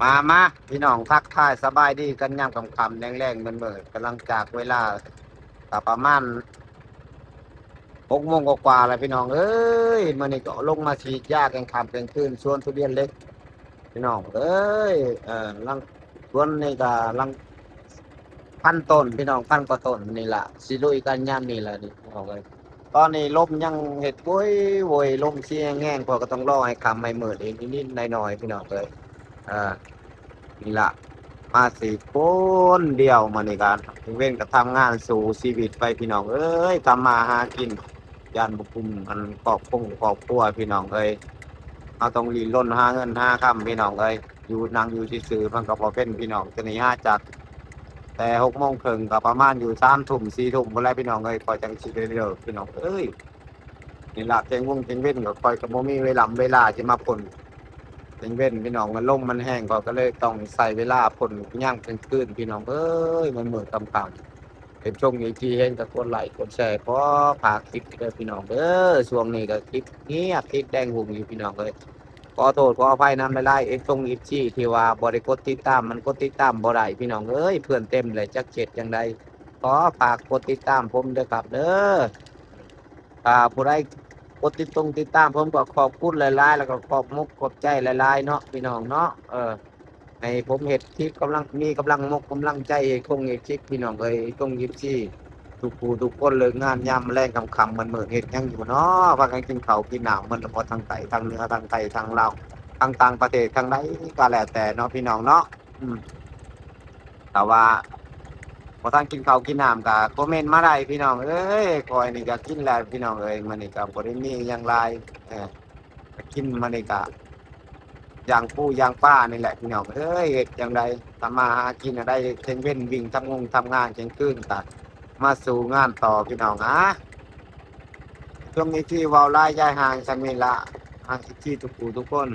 ມາ ມາ ພີ່ນ້ອງ ທັກທາຍສະບາຍດີກັນຍາມຄ່ຳໆ ແລງໆ ມືດໆ ກຳລັງຈາກເວລາກໍປະມານຫົກໂມງກວ່າໆ ແລ້ວ ພີ່ນ້ອງເອີຍ. ມື້ນີ້ກໍລົງມາສີດຢາກາງຄ່ຳກາງຄືນ ສວນທຸລຽນເຫຼັກ ພີ່ນ້ອງເອີຍ. ເອີ ຫຼັງ ສວນນີ້ກໍຫຼັງພັນຕົ້ນ ພີ່ນ້ອງ ພັນກວ່າຕົ້ນນີ້ລະ ຊິລຸຍກັນຍາມນີ້ລະນີ້ ພີ່ນ້ອງເອີຍ. ຕອນນີ້ລົມຍັງເຮັດໂວຍໆ ລົມຊິແຮງໆ ຂ້ອຍກໍຕ້ອງລໍໃຫ້ຄ່ຳໃຫ້ມືດອີກນິດໆ ໜ້ອຍໆ ພີ່ນ້ອງເອີຍ. ອ່າ ນີ້ລະ ມາສີ່ຄົນດຽວ ມື້ນີ້ກໍເວັນກໍທຳງານສູ້ຊີວິດໄປ ພີ່ນ້ອງເອີຍ. ທຳມາຫາກິນ ຢ້ານບໍ່ກຸ້ມອັນຄອບຄົງຄອບຄົວ ພີ່ນ້ອງເອີຍ. ເຮົາຕ້ອງດີ້ນລົນຫາເງິນຫາຄຳ ພີ່ນ້ອງເອີຍ. ຢູ່ ນັ່ງຢູ່ຊື່ໆ ມັນກໍບໍ່ເປັນ ພີ່ນ້ອງ. ຕອນນີ້ຫາຈັກແຕ່ຫົກໂມງເຄິ່ງ ກໍປະມານຢູ່ສາມທຸ່ມ ສີ່ທຸ່ມພຸ້ນແຫຼະ ພີ່ນ້ອງເອີຍ ຂ້ອຍຈັ່ງຊິໄດ້ເລີກ ພີ່ນ້ອງເອີຍ. ນີ້ລະ ແຕ່ງວົງແຕ່ງເວັນກໍ ຂ້ອຍກໍບໍ່ມີເວລາ ເວລາຊິມາພົ້ນແຕ່ງເວັນ ພີ່ນ້ອງ. ມັນລົມມັນແຮງ ຂ້ອຍກໍເລີຍຕ້ອງໃຊ້ເວລາພົ້ນຍາມກາງຄືນ ພີ່ນ້ອງເອີຍ ມື້ໆຄ່ຳໆ. ເປັນຊ່ວງນີ້ທີ່ເຫັນກໍກົດໄລ້ກົດແຊ ຂໍຝາກຄລິບເດີ ພີ່ນ້ອງເດີ. ຊ່ວງນີ້ກໍຄລິບງຽບ ຄລິບແດງຫຸ່ງຢູ່ ພີ່ນ້ອງເອີຍ. ຂໍໂທດຂໍອະໄພນຳຫຼາຍໆ ເອັຟ ຊ່ອງ ເອັຟ ຊີ ທີ່ວ່າບໍ່ໄດ້ກົດຕິດຕາມ ມັນກົດຕິດຕາມບໍ່ໄດ້ ພີ່ນ້ອງເອີຍ ເພື່ອນເຕັມແລ້ວ ຈັກເຮັດຈັ່ງໃດ. ຂໍຝາກກົດຕິດຕາມຜົມເດີຄັບເດີ. ຖ້າຜູ້ໃດກົດຕິດຕົງຕິດຕາມ ຜົມກໍຂອບຄຸນຫຼາຍໆ ແລ້ວກໍຂອບອົກຂອບໃຈຫຼາຍໆ ເນາະ ພີ່ນ້ອງເນາະ. ເອີ ໃຫ້ຜົມເຮັດຄລິບ ກຳລັງມີກຳລັງອົກກຳລັງໃຈ ເຮັດຄົງເຮັດຄລິບ ພີ່ນ້ອງເອີຍ ຄົງເອັຟຊີ ທຸກຜູ້ທຸກຄົນ. ເລີກງານຍາມແລງຄ່ຳໆ ມືດໆ ເຮັດຫຍັງຢູ່ເນາະ? ພາກັນກິນເຂົ້າກິນນ້ຳໝົດແລ້ວບໍ່? ທັງໃຕ້ທັງເໜືອ ທັງໄທທັງລາວ ທັງຕ່າງປະເທດ ທາງໃດກໍແລ້ວແຕ່ເນາະ ພີ່ນ້ອງເນາະ. ອືມ ຖ້າວ່າບໍ່ທັນກິນເຂົ້າກິນນ້ຳກໍຄອມເມັນມາໄດ້ ພີ່ນ້ອງເອີຍ. ຂ້ອຍນີ້ກໍກິນແລ້ວ ພີ່ນ້ອງເອີຍ ມື້ນີ້ກໍບໍ່ໄດ້ມີຫຍັງຫຼາຍ. ເອີ ກໍກິນມື້ນີ້ກໍຍ່າງປູຍ່າງປານີ້ແຫຼະ ພີ່ນ້ອງເອີຍ. ເຮັດຈັ່ງໃດ ທຳມາຫາກິນໄດ້ ກາງເວັນວິ່ງທຳງົງທຳງານ ກາງຄືນກໍມາສູ້ງານຕໍ່ ພີ່ນ້ອງ. ອາ ຊ່ວງນີ້ທີ່ເວົ້າຫຼາຍ ຢາຍຫ່າງສ່ຳນີ້ລະ ຫາກເອັຟຊີ ທຸກຜູ້ທຸກຄົນ.